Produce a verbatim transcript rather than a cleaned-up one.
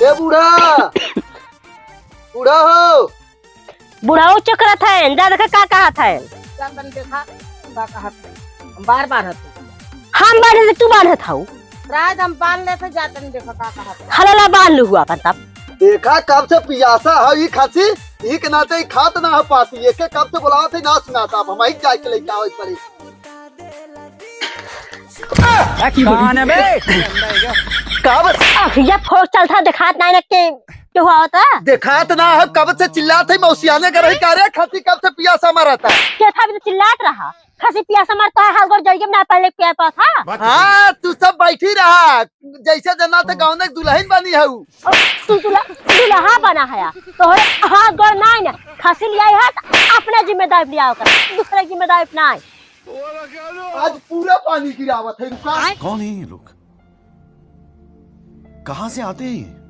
ए बूढ़ा, बूढ़ा हो। बूढ़ा हो चकरत है, जा देखा का कहत है। जा तन देखा, का कहत है। हम बार बार हत। हम बांधे, तू बांधत हऊ। राज हम बांध लेते, जा तन देखा का कहत है। हलला बांध लू हुआ अपन तब। देखा कब से पियासा है ई खसी, ई के नाते ई खात ना हो पाती, एके कब से बोलावत है ना सुनाता, अब हमही जाए के लेके आवै पड़ी। कौन है बे? का बस? अखिया फोड़ चलता, देखात नाहीं ना के, के हुआ होता? देखात ना हो, कब से चिल्लात है, मौसियाने कर रही का रे, खसी कब से पियासा मरता? के था भी तो चिल्लात रहा, खसी पियासा मरता है, हाथ गोड़ जरिए ना पहले पिया पा था। हाँ, तू सब बैठी रहा, जैसे जना तो गाँव में दुल्हन बनी है। ओ, तू दुल्हा, दुल्हा बना है, तोहरे हाथ गोड़ नाहीं ना, खसी लियाई है, अपना जिम्मेदारी लिया कर, दूसरे जिम्मेदारी नाहीं। आज पूरा पानी गिरावत है, रुका। कौन है ये लोग? कहाँ से आते हैं ये?